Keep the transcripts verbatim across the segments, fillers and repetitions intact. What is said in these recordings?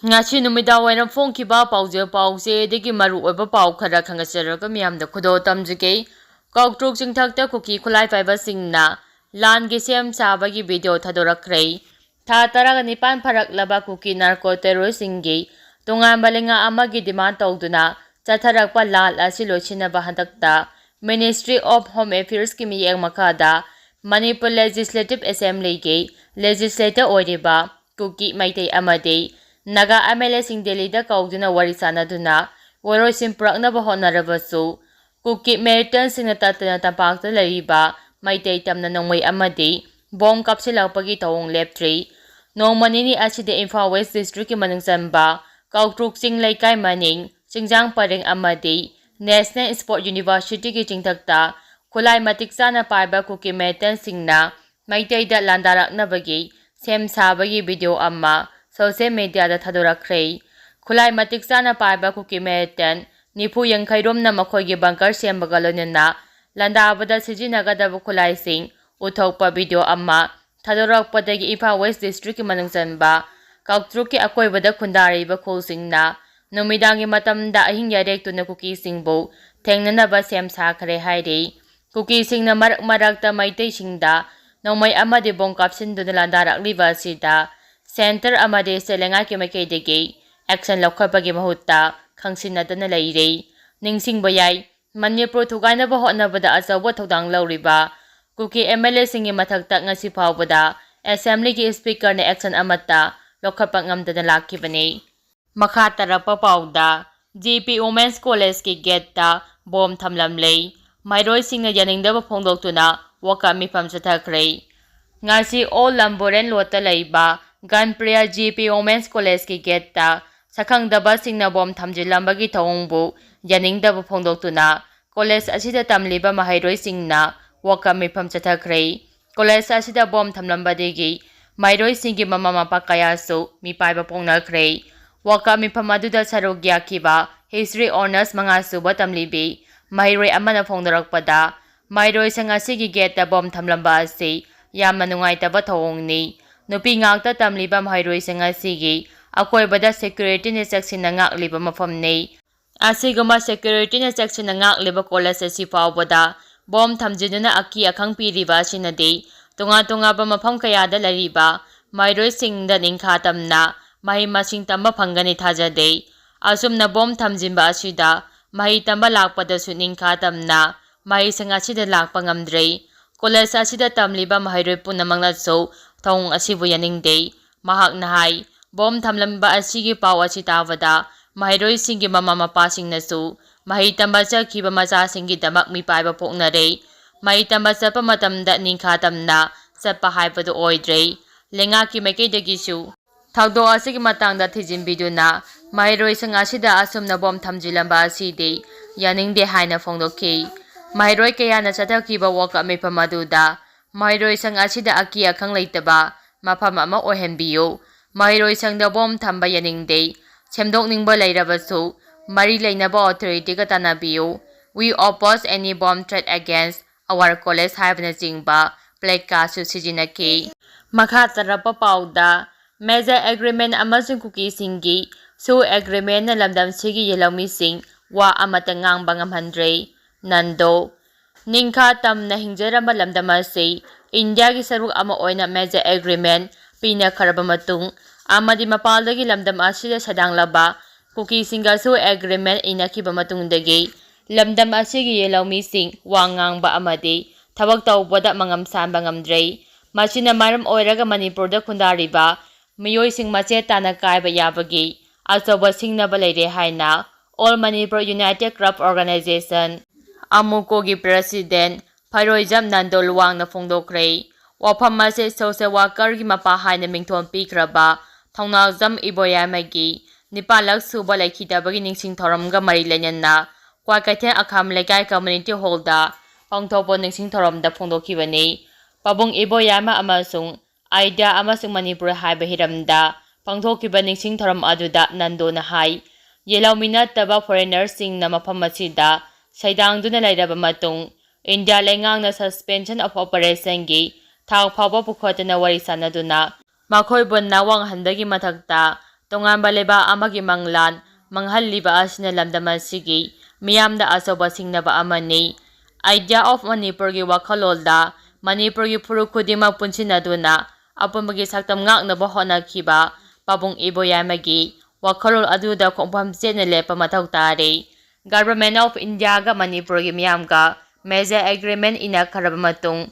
ꯉꯁꯤ ꯅꯨꯃꯤꯗꯥꯡ ꯋꯥꯏꯔꯝ ꯐꯣꯡꯈꯤꯕ ꯄꯥꯎꯖꯦꯜ ꯄꯥꯎꯆꯦꯗꯒꯤ ꯃꯔꯨꯑꯣꯏꯕ ꯄꯥꯎ ꯈꯔ ꯈꯪꯍꯟꯖꯔꯒ ꯃꯤꯌꯥꯝꯗ ꯈꯨꯗꯣꯜ ꯇꯝꯖꯒꯦ꯫ ꯀꯥꯎꯇ꯭ꯔꯣꯛ ꯆꯤꯡꯊꯛꯇ ꯀꯨꯀꯤ ꯈꯨꯠꯂꯥꯏ ꯄꯥꯏꯕꯁꯤꯡꯅ ꯂꯥꯟꯒꯤ ꯁꯦꯝ ꯁꯥꯕꯒꯤ ꯚꯤꯗꯤꯑꯣ ꯊꯥꯗꯣꯔꯛꯈ꯭ꯔꯦ꯫ ꯊꯥ ꯇꯔꯥꯒ ꯅꯤꯄꯥꯟ ꯐꯥꯔꯛꯂꯕ ꯀꯨꯀꯤ ꯅꯥꯔꯀꯣ ꯇꯦꯔꯣꯔꯤꯁꯁꯤꯡꯒꯤ ꯇꯣꯉꯥꯟꯕ ꯂꯩꯉꯥꯛ ꯑꯃꯒꯤ ꯗꯤꯃꯥꯟ ꯇꯧꯗꯨꯅ ꯆꯠꯊꯔꯛꯄ ꯂꯥꯟ ꯑꯁꯤ ꯂꯣꯏꯁꯤꯟꯅꯕ ꯍꯟꯗꯛꯇ Ministry of Home Affairsꯀꯤ ꯃꯤꯠꯌꯦꯡ ꯃꯈꯥꯗ ꯃꯅꯤꯄꯨꯔ Legislative Assemblyꯒꯤ legislator ꯑꯣꯏꯔꯤꯕ ꯀꯨꯀꯤ, ꯃꯩꯇꯩ ꯑꯃꯗꯤ ꯅꯥꯒꯥ MLAꯁꯤꯡ ꯗꯦꯜꯂꯤꯗ ꯀꯧꯗꯨꯅ ꯋꯥꯔꯤ ꯁꯥꯅꯗꯨꯅ ꯋꯥꯔꯣꯏꯁꯤꯟ ꯄꯨꯔꯛꯅꯕ ꯍꯣꯠꯅꯔꯕꯁꯨ, ꯀꯨꯀꯤ militantꯁꯤꯡꯅ ꯇꯠꯇꯅ ꯇꯝꯄꯥꯛꯇ ꯂꯩꯔꯤꯕ ꯃꯩꯇꯩ ꯇꯝꯅ ꯅꯣꯡꯃꯩ ꯑꯃꯗꯤ ꯕꯣꯝ ꯀꯥꯞꯁꯤꯜꯂꯛꯄꯒꯤ ꯊꯧꯑꯣꯡ ꯂꯦꯞꯇ꯭ꯔꯤ꯫ ꯅꯣꯡꯃ ꯅꯤꯅꯤ ꯑꯁꯤꯗ ꯏꯝꯐꯥꯜ West Districtꯀꯤ ꯃꯅꯨꯡ ꯆꯟꯕ ꯀꯥꯎꯇ꯭ꯔꯣꯛ ꯆꯤꯡ ꯂꯩꯀꯥꯏ ꯃꯅꯤꯡ, ꯆꯤꯡꯖꯥꯡ ꯄꯔꯦꯡ ꯑꯃꯗꯤ National Sports Universityꯒꯤ ꯆꯤꯡꯊꯛꯇ ꯈꯨꯠꯂꯥꯏ ꯃꯇꯤꯛ ꯆꯥꯅ ꯄꯥꯏꯕ ꯀꯨꯀꯤ militantꯁꯤꯡꯅ ꯃꯩꯇꯩꯗ ꯂꯥꯟꯗꯥꯔꯛꯅꯕꯒꯤ ꯁꯦꯝ ꯁꯥꯕꯒꯤ ꯚꯤꯗꯤꯑꯣ ꯑꯃ social mediaꯗ ꯊꯥꯗꯣꯔꯛꯈ꯭ꯔꯦ꯫ ꯈꯨꯠꯂꯥꯏ ꯃꯇꯤꯛ ꯆꯥꯅ ꯄꯥꯏꯕ ꯀꯨꯀꯤ militant ꯅꯤꯐꯨ ꯌꯥꯡꯈꯩ ꯔꯣꯝꯅ ꯃꯈꯣꯏꯒꯤ bunker ꯁꯦꯝꯕꯒ ꯂꯣꯏꯅꯅ ꯂꯥꯟꯗꯥꯕꯗ ꯁꯤꯖꯤꯟꯅꯒꯗꯕ ꯈꯨꯠꯂꯥꯏꯁꯤꯡ ꯎꯠꯊꯣꯛꯄ ꯚꯤꯗꯤꯑꯣ ꯑꯃ ꯊꯥꯗꯣꯔꯛꯄꯗꯒꯤ ꯏꯝꯐꯥꯜ West Districtꯀꯤ ꯃꯅꯨꯡ ꯆꯟꯕ ꯀꯥꯎꯇ꯭ꯔꯣꯛꯀꯤ ꯑꯀꯣꯏꯕꯗ ꯈꯨꯟꯗꯥꯔꯤꯕ ꯈꯨꯜꯁꯤꯡꯅ ꯅꯨꯃꯤꯗꯥꯡꯒꯤ ꯃꯇꯝꯗ ꯑꯍꯤꯡ ꯌꯥꯔꯦꯛꯇꯨꯅ ꯀꯨꯀꯤꯁꯤꯡꯕꯨ ꯊꯦꯡꯅꯅꯕ ꯁꯦꯝ ꯁꯥꯈ꯭ꯔꯦ ꯍꯥꯏꯔꯤ꯫ ꯀꯨꯀꯤꯁꯤꯡꯅ ꯃꯔꯛ ꯃꯔꯛꯇ ꯃꯩꯇꯩꯁꯤꯡꯗ ꯅꯣꯡꯃꯩ ꯑꯃꯗꯤ ꯕꯣꯝ ꯀꯥꯞꯁꯤꯟꯗꯨꯅ ꯂꯥꯟꯗꯥꯔꯛꯂꯤꯕ ꯑꯁꯤꯗ centre ꯑꯃꯗꯤ state ꯂꯩꯉꯥꯛꯀꯤ ꯃꯥꯏꯀꯩꯗꯒꯤ action ꯂꯧꯈꯠꯄꯒꯤ ꯃꯍꯨꯠꯇ ꯈꯪꯁꯤꯟꯅꯗꯅ ꯂꯩꯔꯦ꯫ ꯅꯤꯡꯁꯤꯡꯕ ꯌꯥꯏ, ꯃꯅꯤꯄꯨꯔ ꯊꯨꯒꯥꯏꯅꯕ ꯍꯣꯠꯅꯕꯗ ꯑꯆꯧꯕ ꯊꯧꯗꯥꯡ ꯂꯧꯔꯤꯕ ꯀꯨꯀꯤ MLAꯁꯤꯡꯒꯤ ꯃꯊꯛꯇ ꯉꯁꯤ ꯐꯥꯎꯕꯗ Assemblyꯒꯤ Speakerꯅ action ꯑꯃꯠꯇ ꯂꯧꯈꯠꯄ ꯉꯝꯗꯅ ꯂꯥꯛꯈꯤꯕꯅꯤ꯫ ꯃꯈꯥ ꯇꯥꯔꯛꯄ ꯄꯥꯎꯗ, GP Women's Collegeꯀꯤ gateꯇ ꯕꯣꯝ ꯊꯝꯂꯝꯂꯦ꯫ ꯃꯍꯩꯔꯣꯏꯁꯤꯡꯅ ꯌꯥꯅꯤꯡꯗꯕ ꯐꯣꯡꯗꯣꯛꯇꯨꯅ walkout ꯃꯤꯐꯝ ꯆꯠꯊꯈ꯭ꯔꯦ꯫ ꯉꯁꯤ Old Lamboren Roadꯇ ꯂꯩꯕ ꯒꯟꯄ꯭ꯔꯤꯌꯥ GP Women's Collegeꯀꯤ gateꯇ ꯁꯛꯈꯪꯗꯕꯁꯤꯡꯅ ꯕꯣꯝ ꯊꯝꯖꯤꯜꯂꯝꯕꯒꯤ ꯊꯧꯑꯣꯡꯕꯨ ꯌꯥꯅꯤꯡꯗꯕ ꯐꯣꯡꯗꯣꯛꯇꯨꯅ college ꯑꯁꯤꯗ ꯇꯝꯂꯤꯕ ꯃꯍꯩꯔꯣꯏꯁꯤꯡꯅ walkout ꯃꯤꯐꯝ ꯆꯠꯊꯈ꯭ꯔꯦ꯫ College ꯑꯁꯤꯗ ꯕꯣꯝ ꯊꯝꯂꯝꯕꯗꯒꯤ ꯃꯍꯩꯔꯣꯏꯁꯤꯡꯒꯤ ꯃꯃꯥ ꯃꯄꯥ ꯀꯌꯥꯁꯨ ꯃꯤꯄꯥꯏꯕ ꯐꯣꯡꯅꯈ꯭ꯔꯦ꯫ Walkout ꯃꯤꯐꯝ ꯑꯗꯨꯗ ꯁꯔꯨꯛ ꯌꯥꯈꯤꯕ History Honours ꯃꯉꯥꯁꯨꯕ ꯇꯝꯂꯤꯕꯤ ꯃꯍꯩꯔꯣꯏ ꯑꯃꯅ ꯐꯣꯡꯗꯣꯔꯛꯄꯗ, ꯃꯍꯩꯔꯣꯏꯁꯤꯡ ꯑꯁꯤꯒꯤ gateꯇ ꯕꯣꯝ ꯊꯝꯂꯝꯕ ꯑꯁꯤ ꯌꯥꯝꯅ ꯅꯨꯡꯉꯥꯏꯇꯕ ꯊꯧꯑꯣꯡꯅꯤ꯫ ꯅꯨꯄꯤ ꯉꯥꯛꯇ ꯇꯝꯂꯤꯕ ꯃꯍꯩꯔꯣꯏꯁꯤꯡ ꯑꯁꯤꯒꯤ ꯑꯀꯣꯏꯕꯗ ꯁꯦꯀ꯭ꯌꯨꯔꯤꯇꯤꯅ ꯆꯦꯛꯁꯤꯟꯅ ꯉꯥꯛꯂꯤꯕ ꯃꯐꯝꯅꯤ꯫ ꯑꯁꯤꯒꯨꯝꯕ ꯁꯦꯀ꯭ꯌꯨꯔꯤꯇꯤꯅ ꯆꯦꯛꯁꯤꯟꯅ ꯉꯥꯛꯂꯤꯕ ꯀꯣꯂꯦꯖ ꯑꯁꯤ ꯐꯥꯎꯕꯗ ꯕꯣꯝ ꯊꯝꯖꯤꯟꯗꯨꯅ ꯑꯀꯤ ꯑꯈꯪ ꯄꯤꯔꯤꯕ ꯑꯁꯤꯅꯗꯤ ꯇꯣꯉꯥꯟ ꯇꯣꯉꯥꯟꯕ ꯃꯐꯝ ꯀꯌꯥꯗ ꯂꯩꯔꯤꯕ ꯃꯍꯩꯔꯣꯏꯁꯤꯡꯗ ꯅꯤꯡꯈꯥ ꯇꯝꯅ ꯃꯍꯩ ꯃꯁꯤꯡ ꯇꯝꯕ ꯐꯪꯒꯅꯤ ꯊꯥꯖꯗꯦ꯫ ꯑꯁꯨꯝꯅ ꯕꯣꯝ ꯊꯝꯖꯤꯟꯕ ꯑꯁꯤꯗ ꯃꯍꯩ ꯇꯝꯕ ꯂꯥꯛꯄꯗꯁꯨ ꯅꯤꯡꯈꯥ ꯇꯝꯅ ꯃꯍꯩꯁꯪ ꯑꯁꯤꯗ ꯂꯥꯛꯄ ꯉꯝꯗ꯭ꯔꯦ꯫ ꯀꯣꯂꯦꯖ ꯑꯁꯤꯗ ꯇꯝꯂꯤꯕ ꯃꯍꯩꯔꯣꯏ ꯄꯨꯝꯅꯃꯛꯅꯁꯨ ꯊꯧꯑꯣꯡ ꯑꯁꯤꯕꯨ ꯌꯥꯅꯤꯡꯗꯦ꯫ ꯃꯍꯥꯛꯅ ꯍꯥꯏ, ꯕꯣꯝ ꯊꯝꯂꯝꯕ ꯑꯁꯤꯒꯤ ꯄꯥꯎ ꯑꯁꯤ ꯇꯥꯕꯗ ꯃꯍꯩꯔꯣꯏꯁꯤꯡꯒꯤ ꯃꯃꯥ ꯃꯄꯥꯁꯤꯡꯅꯁꯨ ꯃꯍꯩ ꯇꯝꯕ ꯆꯠꯈꯤꯕ ꯃꯆꯥꯁꯤꯡꯒꯤꯗꯃꯛ ꯃꯤꯄꯥꯏꯕ ꯄꯣꯛꯅꯔꯦ꯫ ꯃꯍꯩ ꯇꯝꯕ ꯆꯠꯄ ꯃꯇꯝꯗ ꯅꯤꯡꯈꯥ ꯇꯝꯅ ꯆꯠꯄ ꯍꯥꯏꯕꯗꯨ ꯑꯣꯏꯗ꯭ꯔꯦ꯫ ꯂꯩꯉꯥꯛꯀꯤ ꯃꯥꯏꯀꯩꯗꯒꯤꯁꯨ ꯊꯧꯗꯣꯛ ꯑꯁꯤꯒꯤ ꯃꯇꯥꯡꯗ ꯊꯤꯖꯤꯟꯕꯤꯗꯨꯅ ꯃꯍꯩꯔꯣꯏꯁꯤꯡ ꯑꯁꯤꯗ ꯑꯁꯨꯝꯅ ꯕꯣꯝ ꯊꯝꯖꯤꯜꯂꯝꯕ ꯑꯁꯤꯗꯤ ꯌꯥꯅꯤꯡꯗꯦ ꯍꯥꯏꯅ ꯐꯣꯡꯗꯣꯛꯈꯤ꯫ ꯃꯍꯩꯔꯣꯏ ꯀꯌꯥꯅ ꯆꯠꯊꯈꯤꯕ ꯋꯥꯀꯠ ꯃꯤꯐꯝ ꯑꯗꯨꯗ ꯃꯍꯩꯔꯣꯏꯁꯪ ꯑꯁꯤꯗ ꯑꯀꯤ ꯑꯈꯪ ꯂꯩꯇꯕ ꯃꯐꯝ ꯑꯃ ꯑꯣꯏꯍꯟꯕꯤꯌꯨ, ꯃꯍꯩꯔꯣꯏꯁꯪꯗ ꯕꯣꯝ ꯊꯝꯕ ꯌꯥꯅꯤꯡꯗꯦ, ꯁꯦꯝꯗꯣꯛꯅꯤꯡꯕ ꯂꯩꯔꯕꯁꯨ ꯃꯔꯤ ꯂꯩꯅꯕ ꯑꯣꯊꯣꯔꯤꯇꯤꯒ ꯇꯥꯟꯅꯕꯤꯌꯨ, "We oppose any bomb threat against our college" ꯍꯥꯏꯕꯅꯆꯤꯡꯕ ꯄ꯭ꯂꯦꯀꯥꯔꯗꯁꯨ ꯁꯤꯖꯤꯟꯅꯈꯤ꯫ ꯃꯈꯥ ꯇꯥꯔꯛꯄ ꯄꯥꯎꯗ, ꯃꯦꯖꯔ ꯑꯦꯒ꯭ꯔꯤꯃꯦꯟ ꯑꯃꯁꯨꯡ ꯀꯨꯀꯤꯁꯤꯡꯒꯤ ꯁꯨ ꯑꯦꯒ꯭ꯔꯤꯃꯦꯟꯅ ꯂꯝꯗꯝꯁꯤꯒꯤ ꯌꯦꯜꯍꯧꯃꯤꯁꯤꯡ ꯋꯥ ꯑꯃꯠꯇ ꯉꯥꯡꯕ ꯉꯝꯍꯟꯗ꯭ꯔꯦ꯫ ꯅꯟꯗꯣ꯫ ꯅꯤꯡꯈꯥ ꯇꯝꯅ ꯍꯤꯡꯖꯔꯝꯕ ꯂꯝꯗꯝ ꯑꯁꯤ ꯏꯟꯗꯤꯌꯥꯒꯤ ꯁꯔꯨꯛ ꯑꯃ ꯑꯣꯏꯅ ꯃꯦꯖꯔ ꯑꯦꯒ꯭ꯔꯤꯃꯦꯟ ꯄꯤꯅꯈ꯭ꯔꯕ ꯃꯇꯨꯡ ꯑꯃꯗꯤ ꯃꯄꯥꯟꯗꯒꯤ ꯂꯝꯗꯝ ꯑꯁꯤꯗ ꯁꯩꯗꯥꯡꯂꯕ ꯀꯨꯀꯤꯁꯤꯡꯒꯁꯨ ꯑꯦꯒ꯭ꯔꯤꯃꯦꯟ ꯏꯅꯈꯤꯕ ꯃꯇꯨꯡꯗꯒꯤ ꯂꯝꯗꯝ ꯑꯁꯤꯒꯤ ꯌꯦꯜꯍꯧꯃꯤꯁꯤꯡ ꯋꯥ ꯉꯥꯡꯕ ꯑꯃꯗꯤ ꯊꯕꯛ ꯇꯧꯕꯗ ꯃꯉꯝ ꯁꯥꯟꯕ ꯉꯝꯗ꯭ꯔꯦ꯫ ꯃꯁꯤꯅ ꯃꯔꯝ ꯑꯣꯏꯔꯒ ꯃꯅꯤꯄꯨꯔꯗ ꯈꯨꯟꯗꯥꯔꯤꯕ ꯃꯤꯑꯣꯏꯁꯤꯡ ꯃꯆꯦꯠ ꯇꯥꯅ ꯀꯥꯏꯕ ꯌꯥꯕꯒꯤ ꯑꯆꯧꯕ ꯁꯤꯡꯅꯕ ꯂꯩꯔꯦ ꯍꯥꯏꯅ All Manipur United Club Organization, ꯑꯃꯨꯀꯣꯒꯤ ꯄ꯭ꯔꯦꯁꯤꯗꯦꯟ ꯐꯩꯔꯣꯏꯖꯝ ꯅꯟꯗꯣ ꯂꯨꯋꯥꯡꯅ ꯐꯣꯡꯗꯣꯛꯈ꯭ꯔꯦ꯫ ꯋꯥꯐꯝ ꯑꯁꯤ ꯁꯣꯁꯦꯜ ꯋꯥꯀꯔꯒꯤ ꯃꯄꯥ ꯍꯥꯏꯅ ꯃꯤꯡꯊꯣꯟ ꯄꯤꯈ꯭ꯔꯕ ꯊꯧꯅꯥꯎꯖꯝ ꯏꯕꯣꯌꯥꯏꯃꯒꯤ ꯅꯤꯄꯥꯜꯂꯛ ꯁꯨꯕ ꯂꯩꯈꯤꯗꯕꯒꯤ ꯅꯤꯡꯁꯤꯡ ꯊꯧꯔꯝꯒ ꯃꯔꯤ ꯂꯩꯅꯅ ꯀ꯭ꯋꯥꯀꯩꯊꯦꯜ ꯑꯈꯥꯝ ꯂꯩꯀꯥꯏ ꯀꯝꯃ꯭ꯌꯨꯅꯤꯇꯤ ꯍꯣꯜꯗ ꯄꯥꯡꯊꯣꯛꯄ ꯅꯤꯡꯁꯤꯡ ꯊꯧꯔꯝꯗ ꯐꯣꯡꯗꯣꯛꯈꯤꯕꯅꯤ꯫ ꯄꯥꯕꯨꯡ ꯏꯕꯣꯌꯥꯏꯃ ꯑꯃꯁꯨꯡ ꯑꯥꯏꯗꯤꯌꯥ ꯑꯃꯁꯨꯡ ꯃꯅꯤꯄꯨꯔ ꯍꯥꯏꯕ ꯍꯤꯔꯝꯗ ꯄꯥꯡꯊꯣꯛꯈꯤꯕ ꯅꯤꯡꯁꯤꯡ ꯊꯧꯔꯝ ꯑꯗꯨꯗ ꯅꯟꯗꯣꯅ ꯍꯥꯏ, ꯌꯦꯜꯍꯧꯃꯤ ꯅꯠꯇꯕ ꯐꯣꯔꯦꯅꯔꯁꯤꯡꯅ ꯃꯐꯝ ꯑꯁꯤꯗ ꯁꯩꯗꯥꯡꯗꯨꯅ ꯂꯩꯔꯕ ꯃꯇꯨꯡ, ꯏꯟꯗꯤꯌꯥ ꯂꯩꯉꯥꯛꯅ Suspension of Operationꯒꯤ ꯊꯥꯛ ꯐꯥꯎꯕ ꯄꯨꯈꯠꯇꯨꯅ ꯋꯥꯔꯤ ꯁꯥꯅꯗꯨꯅ ꯃꯈꯣꯏꯕꯨ ꯅꯥ ꯋꯥꯡꯍꯟꯕꯒꯤ ꯃꯊꯛꯇ ꯇꯣꯉꯥꯟꯕ ꯂꯩꯕꯥꯛ ꯑꯃꯒꯤ ꯃꯪꯂꯥꯟ ꯃꯥꯡꯍꯜꯂꯤꯕ ꯑꯁꯤꯅ ꯂꯝꯗꯝ ꯑꯁꯤꯒꯤ ꯃꯤꯌꯥꯝꯗ ꯑꯆꯧꯕ ꯁꯤꯡꯅꯕ ꯑꯃꯅꯤ꯫ Idea of ꯃꯅꯤꯄꯨꯔꯒꯤ ꯋꯥꯈꯜꯂꯣꯟꯗ ꯃꯅꯤꯄꯨꯔꯒꯤ ꯐꯨꯔꯨꯞ ꯈꯨꯗꯤꯡꯃꯛ ꯄꯨꯟꯁꯤꯟꯅꯗꯨꯅ ꯑꯄꯨꯟꯕꯒꯤ ꯁꯛꯇꯝ ꯉꯥꯛꯅꯕ ꯍꯣꯠꯅꯈꯤꯕ ꯄꯥꯕꯨꯡ ꯏꯕꯣꯌꯥꯏꯃꯒꯤ ꯋꯥꯈꯜꯂꯣꯟ ꯑꯗꯨꯗ ꯈꯣꯡꯐꯝ ꯆꯦꯠꯅ ꯂꯦꯞꯄ ꯃꯊꯧ ꯇꯥꯔꯤ꯫ Government of Indiaꯒ ꯃꯅꯤꯄꯨꯔꯒꯤ ꯃꯤꯌꯥꯝꯒ major agreement ꯏꯅꯈ꯭ꯔꯕ ꯃꯇꯨꯡ,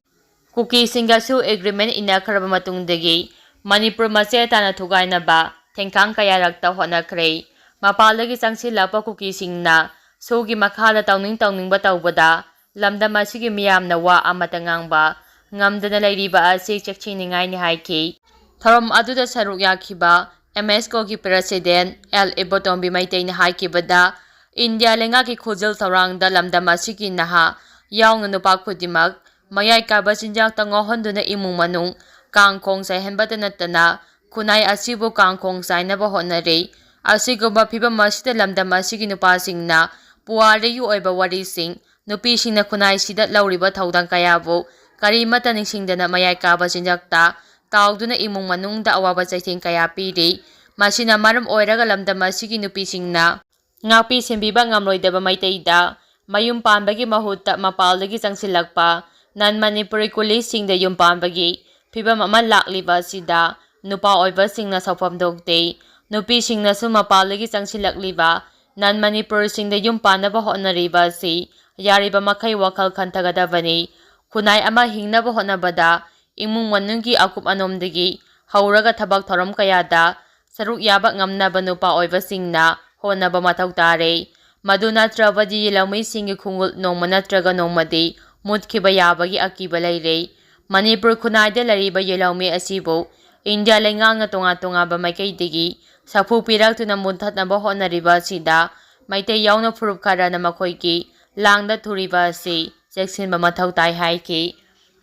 ꯀꯨꯀꯤꯁꯤꯡꯒꯁꯨ agreement ꯏꯅꯈ꯭ꯔꯕ ꯃꯇꯨꯡꯗꯒꯤ ꯃꯅꯤꯄꯨꯔ ꯃꯆꯦꯠ ꯇꯥꯅ ꯊꯨꯒꯥꯏꯅꯕ ꯊꯦꯡꯈꯥꯡ ꯀꯌꯥꯔꯛꯇ ꯍꯣꯠꯅꯈ꯭ꯔꯦ꯫ ꯃꯄꯥꯟꯗꯒꯤ ꯆꯪꯁꯤꯜꯂꯛꯄ ꯀꯨꯀꯤꯁꯤꯡꯅ ꯁꯣꯒꯤ ꯃꯈꯥꯗ ꯇꯧꯅꯤꯡ ꯇꯧꯅꯤꯡꯕ ꯇꯧꯕꯗ ꯂꯝꯗꯝ ꯑꯁꯤꯒꯤ ꯃꯤꯌꯥꯝꯅ ꯋꯥ ꯑꯃꯠꯇ ꯉꯥꯡꯕ ꯉꯝꯗꯅ ꯂꯩꯔꯤꯕ ꯑꯁꯤ ꯆꯦꯛꯁꯤꯟꯅꯤꯡꯉꯥꯏꯅꯤ ꯍꯥꯏꯈꯤ꯫ ꯊꯧꯔꯝ ꯑꯗꯨꯗ ꯁꯔꯨꯛ ꯌꯥꯈꯤꯕ MSCOꯒꯤ president ꯑꯦꯜ ꯏꯕꯣꯇꯣꯝꯕꯤ ꯃꯩꯇꯩꯅ ꯍꯥꯏꯈꯤꯕꯗ, ꯏꯟꯗꯤꯌꯥ ꯂꯩꯉꯥꯛꯀꯤ ꯈꯨꯖꯤꯜ ꯊꯧꯔꯥꯡꯗ ꯂꯝꯗꯝ ꯑꯁꯤꯒꯤ ꯅꯍꯥ ꯌꯥꯎꯅ ꯅꯨꯄꯥ ꯈꯨꯗꯤꯡꯃꯛ ꯃꯌꯥꯏ ꯀꯥꯕ ꯆꯤꯟꯖꯥꯛꯇ ꯉꯥꯎꯍꯟꯗꯨꯅ ꯏꯃꯨꯡ ꯃꯅꯨꯡ ꯀꯥꯡ ꯈꯣꯡ ꯆꯥꯏꯍꯟꯕꯇ ꯅꯠꯇꯅ ꯈꯨꯟꯅꯥꯏ ꯑꯁꯤꯕꯨ ꯀꯥꯡ ꯈꯣꯡ ꯆꯥꯏꯅꯕ ꯍꯣꯠꯅꯔꯤ꯫ ꯑꯁꯤꯒꯨꯝꯕ ꯐꯤꯚꯝ ꯑꯁꯤꯗ ꯂꯝꯗꯝ ꯑꯁꯤꯒꯤ ꯅꯨꯄꯥꯁꯤꯡꯅ ꯄꯨꯋꯥꯔꯤꯒꯤ ꯑꯣꯏꯕ ꯋꯥꯔꯤꯁꯤꯡ, ꯅꯨꯄꯤꯁꯤꯡꯅ ꯈꯨꯟꯅꯥꯏꯁꯤꯗ ꯂꯧꯔꯤꯕ ꯊꯧꯗꯥꯡ ꯀꯌꯥꯕꯨ ꯀꯔꯤꯃꯠꯇ ꯅꯤꯡꯁꯤꯡꯗꯅ ꯃꯌꯥꯏ ꯀꯥꯕ ꯆꯤꯟꯖꯥꯛꯇ ꯇꯥꯎꯗꯨꯅ ꯏꯃꯨꯡ ꯃꯅꯨꯡꯗ ꯑꯋꯥꯕ ꯆꯩꯊꯦꯡ ꯀꯌꯥ ꯄꯤꯔꯤ꯫ ꯃꯁꯤꯅ ꯃꯔꯝ ꯑꯣꯏꯔꯒ ꯂꯝꯗꯝ ꯑꯁꯤꯒꯤ ꯅꯨꯄꯤꯁꯤꯡꯅ ꯉꯥꯛꯄꯤ ꯁꯦꯟꯕꯤꯕ ꯉꯝꯂꯣꯏꯗꯕ ꯃꯩꯇꯩꯗ ꯃꯌꯨꯝ ꯄꯥꯟꯕꯒꯤ ꯃꯍꯨꯠꯇ ꯃꯄꯥꯜꯗꯒꯤ ꯆꯪꯁꯤꯜꯂꯛꯄ non Manipuri ꯀꯨꯂꯤꯁꯤꯡꯗ ꯌꯨꯝ ꯄꯥꯟꯕꯒꯤ ꯐꯤꯚꯝ ꯑꯃ ꯂꯥꯛꯂꯤꯕ ꯑꯁꯤꯗ ꯅꯨꯄꯥ ꯑꯣꯏꯕꯁꯤꯡꯅ ꯁꯥꯎꯐꯝ ꯊꯣꯛꯇꯦ꯫ ꯅꯨꯄꯤꯁꯤꯡꯅꯁꯨ ꯃꯄꯥꯜꯗꯒꯤ ꯆꯪꯁꯤꯜꯂꯛꯂꯤꯕ non Manipuriꯁꯤꯡꯗ ꯌꯨꯝ ꯄꯥꯟꯅꯕ ꯍꯣꯠꯅꯔꯤꯕ ꯑꯁꯤ ꯌꯥꯔꯤꯕ ꯃꯈꯩ ꯋꯥꯈꯜ ꯈꯟꯊꯒꯗꯕꯅꯤ꯫ ꯈꯨꯟꯅꯥꯏ ꯑꯃ ꯍꯤꯡꯅꯕ ꯍꯣꯠꯅꯕꯗ ꯏꯃꯨꯡ ꯃꯅꯨꯡꯒꯤ ꯑꯀꯨꯞ ꯑꯅꯣꯝꯗꯒꯤ ꯍꯧꯔꯒ ꯊꯕꯛ ꯊꯧꯔꯝ ꯀꯌꯥꯗ ꯁꯔꯨꯛ ꯌꯥꯕ ꯉꯝꯅꯕ ꯅꯨꯄꯥ ꯑꯣꯏꯕꯁꯤꯡꯅ ꯍꯣꯠꯅꯕ ꯃꯊꯧ ꯇꯥꯔꯦ꯫ ꯃꯗꯨ ꯅꯠꯇ꯭ꯔꯕꯗꯤ ꯌꯦꯜꯍꯧꯃꯤꯁꯤꯡꯒꯤ ꯈꯣꯡꯒꯨꯜ ꯅꯣꯡꯃ ꯅꯠꯇ꯭ꯔꯒ ꯅꯣꯡꯃꯗꯤ ꯃꯨꯠꯈꯤꯕ ꯌꯥꯕꯒꯤ ꯑꯀꯤꯕ ꯂꯩꯔꯦ꯫ ꯃꯅꯤꯄꯨꯔ ꯈꯨꯟꯅꯥꯏꯗ ꯂꯩꯔꯤꯕ ꯌꯦꯜꯍꯧꯃꯤ ꯑꯁꯤꯕꯨ ꯏꯟꯗꯤꯌꯥ ꯂꯩꯉꯥꯛꯅ ꯇꯣꯉꯥꯟ ꯇꯣꯉꯥꯟꯕ ꯃꯥꯏꯀꯩꯗꯒꯤ ꯁꯥꯐꯨ ꯄꯤꯔꯛꯇꯨꯅ ꯃꯨꯠꯊꯠꯅꯕ ꯍꯣꯠꯅꯔꯤꯕ ꯑꯁꯤꯗ ꯃꯩꯇꯩ ꯌꯥꯎꯅ ꯐꯨꯔꯨꯞ ꯈꯔꯅ ꯃꯈꯣꯏꯒꯤ ꯂꯥꯡꯗ ꯊꯨꯔꯤꯕ ꯑꯁꯤ ꯆꯦꯛꯁꯤꯟꯕ ꯃꯊꯧ ꯇꯥꯏ ꯍꯥꯏꯈꯤ꯫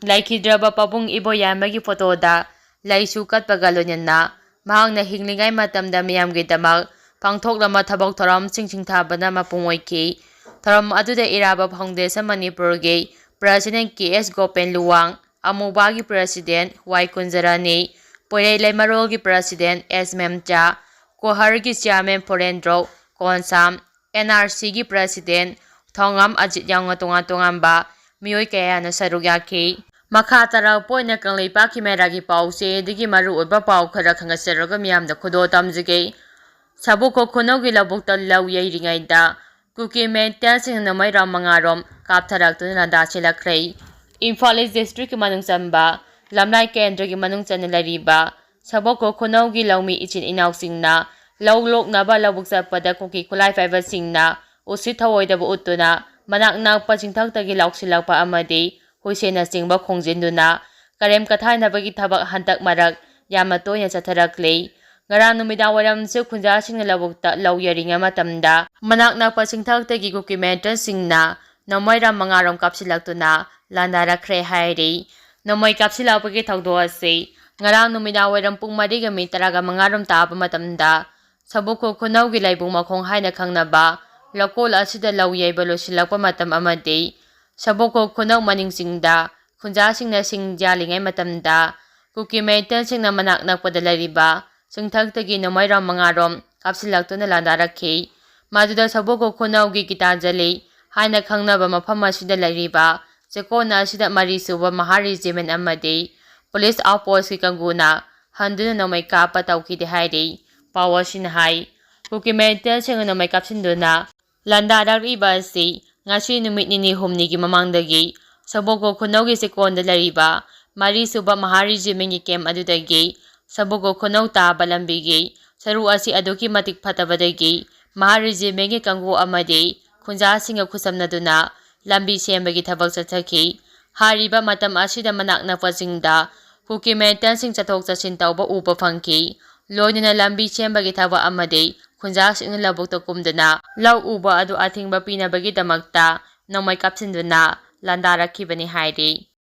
ꯂꯩꯈꯤꯗ꯭ꯔꯕ ꯄꯥꯕꯨꯡ ꯏꯕꯣꯌꯥꯏꯃꯒꯤ ꯐꯣꯇꯣꯗ ꯂꯩꯁꯨ ꯀꯠꯄꯒ ꯂꯣꯏꯅꯅ ꯃꯍꯥꯛꯅ ꯍꯤꯡꯂꯤꯉꯩ ꯃꯇꯝꯗ ꯃꯤꯌꯥꯝꯒꯤꯗꯃꯛ ꯄꯥꯡꯊꯣꯛꯂꯝꯕ ꯊꯕꯛ ꯊꯧꯔꯝꯁꯤꯡ ꯁꯤꯡꯊꯥꯕꯅ ꯃꯄꯨꯡ ꯑꯣꯏꯈꯤ꯫ ꯊꯧꯔꯝ ꯑꯗꯨꯗ ꯏꯔꯥꯕ Foundation ꯃꯅꯤꯄꯨꯔꯒꯤ president K S Gopen Luwang, ꯑꯃꯨꯕꯥꯒꯤ president ꯋꯥꯏ ꯀꯨꯟꯖꯔꯥꯅꯤ, ꯄꯣꯏꯔꯩ ꯂꯩꯃꯔꯣꯜꯒꯤ president ꯑꯦꯁ ꯃꯦꯝꯆꯥ, ꯀꯣꯍꯔꯒꯤ chairman Forendro Konsam, N R ꯁꯤꯒꯤ ꯄ꯭ꯔꯦꯁꯤꯗꯦꯟ ꯊꯣꯉꯝ ꯑꯖꯤꯠ ꯌꯥꯎꯅ ꯇꯣꯉꯥꯟ ꯇꯣꯉꯥꯟꯕ ꯃꯤꯑꯣꯏ ꯀꯌꯥꯅ ꯁꯔꯨꯛ ꯌꯥꯈꯤ꯫ ꯃꯈꯥ ꯇꯥꯔꯛꯄ ꯑꯣꯏꯅ ꯀꯪꯂꯩꯄꯥꯛꯀꯤ ꯃꯦꯔꯥꯒꯤ ꯄꯥꯎꯆꯦꯗꯒꯤ ꯃꯔꯨꯑꯣꯏꯕ ꯄꯥꯎ ꯈꯔ ꯈꯪꯒꯠꯆꯔꯒ ꯃꯤꯌꯥꯝꯗ ꯈꯨꯗꯣꯜ ꯇꯝꯖꯒꯦ꯫ ꯁꯕꯣꯀꯣ ꯈꯨꯅꯧꯒꯤ ꯂꯧꯕꯨꯛꯇ ꯂꯧ ꯌꯩꯔꯤꯉꯩꯗ ꯀꯨꯀꯤ ꯃꯦꯟꯇꯦꯟꯁꯤꯡꯅ ꯅꯣꯡꯃꯩ ꯔꯥꯎꯟ ꯃꯉꯥꯔꯣꯝ ꯀꯥꯞꯊꯔꯛꯇꯨꯅ ꯂꯥꯟꯗꯥ ꯆꯦꯜꯂꯛꯈ꯭ꯔꯦ꯫ ꯏꯝꯐꯥꯜ ꯏꯁ ꯗꯤꯁꯇ꯭ꯔꯤꯛꯀꯤ ꯃꯅꯨꯡ ꯆꯟꯕ ꯂꯝꯂꯥꯏ ꯀꯦꯟꯗ꯭ꯔꯒꯤ ꯃꯅꯨꯡ ꯆꯟꯅ ꯂꯩꯔꯤꯕ ꯁꯕꯣꯀꯣ ꯈꯨꯅꯧꯒꯤ ꯂꯧꯃꯤ ꯏꯆꯤꯟ ꯏꯅꯥꯎꯁꯤꯡꯅ ꯂꯧ ꯂꯣꯛꯅꯕ ꯂꯧꯕꯨꯛ ꯆꯠꯄꯗ ꯀꯨꯀꯤ ꯈꯨꯠꯂꯥꯏ ꯄꯥꯏꯕꯁꯤꯡꯅ ꯎꯁꯤꯠ ꯊꯑꯣꯏꯗꯕ ꯎꯠꯇꯨꯅ ꯃꯅꯥꯛ ꯅꯛꯄ ꯆꯤꯡꯊꯛꯇꯒꯤ ꯂꯥꯎꯁꯤꯜꯂꯛꯄ ꯑꯃꯗꯤ ꯍꯨꯏꯁꯦꯟꯅꯆꯤꯡꯕ ꯈꯣꯡꯖꯤꯟꯗꯨꯅ ꯀꯔꯦꯝ ꯀꯊꯥꯏꯅꯕꯒꯤ ꯊꯕꯛ ꯍꯟꯗꯛ ꯃꯔꯛ ꯌꯥꯝꯅ ꯇꯣꯏꯅ ꯆꯠꯊꯔꯛꯂꯤ꯫ ꯉꯔꯥꯡ ꯅꯨꯃꯤꯗꯥꯡ ꯋꯥꯏꯔꯝꯁꯨ ꯈꯨꯟꯖꯥꯁꯤꯡꯅ ꯂꯧꯕꯨꯛꯇ ꯂꯧ ꯌꯩꯔꯤꯉꯩ ꯃꯇꯝꯗ ꯃꯅꯥꯛ ꯅꯛꯄ ꯆꯤꯡꯊꯛꯇꯒꯤ ꯀꯨꯀꯤ ꯃꯦꯟꯇꯦꯟꯁꯤꯡꯅ ꯅꯣꯡꯃꯩ ꯔꯥꯎꯟ ꯃꯉꯥꯔꯣꯝ ꯀꯥꯞꯁꯤꯜꯂꯛꯇꯨꯅ ꯂꯥꯟꯗꯥꯔꯛꯈ꯭ꯔꯦ ꯍꯥꯏꯔꯤ꯫ ꯅꯣꯡꯃꯩ ꯀꯥꯞꯁꯤꯜꯂꯛꯄꯒꯤ ꯊꯧꯗꯣꯛ ꯑꯁꯤ ꯉꯔꯥꯡ ꯅꯨꯃꯤꯗꯥꯡ ꯋꯥꯏꯔꯝ ꯄꯨꯡ ꯃꯔꯤꯒ ꯃꯤꯅꯤꯠ ꯇꯔꯥꯒ ꯃꯉꯥꯔꯣꯝ ꯇꯥꯕ ꯃꯇꯝꯗ ꯁꯕꯣꯀꯣ ꯈꯨꯅꯧꯒꯤ ꯂꯩꯕꯨꯡ ꯃꯈꯣꯡ ꯍꯥꯏꯅ ꯈꯪꯅꯕ ꯂꯧꯀꯣꯜ ꯑꯁꯤꯗ ꯂꯧ ꯌꯩꯕ ꯂꯣꯏꯁꯤꯜꯂꯛꯄ ꯃꯇꯝ ꯑꯃꯗꯤ ꯁꯕꯣꯀꯣ ꯈꯨꯅꯧ ꯃꯅꯤꯡ ꯆꯤꯡꯗ ꯈꯨꯟꯖꯥꯁꯤꯡꯅ ꯁꯤꯡ ꯌꯥꯜꯂꯤꯉꯩ ꯃꯇꯝꯗ ꯀꯨꯀꯤ ꯃꯦꯟꯇꯦꯟꯁꯤꯡꯅ ꯃꯅꯥꯛ ꯅꯛꯄꯗ ꯂꯩꯔꯤꯕ ꯆꯤꯡꯊꯛꯇꯒꯤ ꯅꯣꯡꯃꯩ ꯔꯥꯎꯟ ꯃꯉꯥꯔꯣꯝ ꯀꯥꯞꯁꯤꯜꯂꯛꯇꯨꯅ ꯂꯥꯟꯗꯥꯔꯛꯈꯤ꯫ ꯃꯗꯨꯗ ꯁꯕꯣꯀꯣ ꯈꯨꯅꯧꯒꯤ ꯒꯤꯇꯥꯟꯖꯂꯤ ꯍꯥꯏꯅ ꯈꯪꯅꯕ ꯃꯐꯝ ꯑꯁꯤꯗ ꯂꯩꯔꯤꯕ ꯆꯦꯛꯀꯣꯟ ꯑꯁꯤꯗ ꯃꯔꯤ ꯁꯨꯕ ꯃꯍꯥ ꯔꯦꯖꯤꯃꯦꯟ ꯑꯃꯗꯤ ꯄꯨꯂꯤꯁ ꯑꯥꯎꯠꯄꯣꯁꯀꯤ ꯀꯥꯡꯕꯨꯅ ꯍꯟꯗꯨꯅ ꯅꯣꯡꯃꯩ ꯀꯥꯞꯄ ꯇꯧꯈꯤꯗꯦ ꯍꯥꯏꯔꯤ꯫ ꯄꯥꯎ ꯑꯁꯤꯅ ꯍꯥꯏ, ꯀꯨꯀꯤ ꯃꯦꯟꯇꯦꯟꯁꯤꯡꯅ ꯅꯣꯡꯃꯩ ꯀꯥꯞꯁꯤꯟꯗꯨꯅ ꯂꯥꯟꯗꯥꯔꯛꯂꯤꯕ ꯑꯁꯤ ꯉꯁꯤ ꯅꯨꯃꯤꯠ ꯅꯤꯅꯤ ꯍꯨꯝꯅꯤꯒꯤ ꯃꯃꯥꯡꯗꯒꯤ ꯁꯕꯣꯀꯣ ꯈꯨꯅꯧꯒꯤ ꯆꯦꯛꯀꯣꯟꯗ ꯂꯩꯔꯤꯕ ꯃꯔꯤ ꯁꯨꯕ ꯃꯍꯥ ꯔꯦꯖꯤꯃꯦꯟꯒꯤ ꯀꯦꯝ ꯑꯗꯨꯗꯒꯤ ꯁꯕꯣꯀꯣ ꯈꯨꯅꯧ ꯇꯥꯕ ꯂꯝꯕꯤꯒꯤ ꯁꯔꯨꯛ ꯑꯁꯤ ꯑꯗꯨꯛꯀꯤ ꯃꯇꯤꯛ ꯐꯠꯇꯕꯗꯒꯤ ꯃꯍꯥ ꯔꯦꯖꯤꯃꯦꯟꯒꯤ ꯀꯥꯡꯕꯨ ꯑꯃꯗꯤ ꯈꯨꯟꯖꯥꯁꯤꯡꯒ ꯈꯨꯠꯁꯝꯅꯗꯨꯅ ꯂꯝꯕꯤ ꯁꯦꯝꯕꯒꯤ ꯊꯕꯛ ꯆꯠꯊꯈꯤ꯫ ꯍꯥꯏꯔꯤꯕ ꯃꯇꯝ ꯑꯁꯤꯗ ꯃꯅꯥꯛ ꯅꯛꯄꯁꯤꯡꯗ ꯀꯨꯀꯤ ꯃꯦꯟꯇꯦꯟꯁꯤꯡ ꯆꯠꯊꯣꯛ ꯆꯠꯁꯤꯟ ꯇꯧꯕ ꯎꯕ ꯐꯪꯈꯤ꯫ ꯂꯣꯏꯅꯅ ꯂꯝꯕꯤ ꯁꯦꯝꯕꯒꯤ ꯊꯕꯛ ꯑꯃꯗꯤ ꯈꯨꯟꯖꯥꯁꯤꯡꯅ ꯂꯧꯕꯨꯛꯇ ꯀꯨꯝꯗꯨꯅ ꯂꯧ ꯎꯕ ꯑꯗꯨ ꯑꯊꯤꯡꯕ ꯄꯤꯅꯕꯒꯤꯗꯃꯛꯇ ꯅꯣꯡꯃꯩ ꯀꯥꯞꯁꯤꯟꯗꯨꯅ ꯂꯥꯟꯗꯥꯔꯛꯈꯤꯕꯅꯤ ꯍꯥꯏꯔꯤ꯫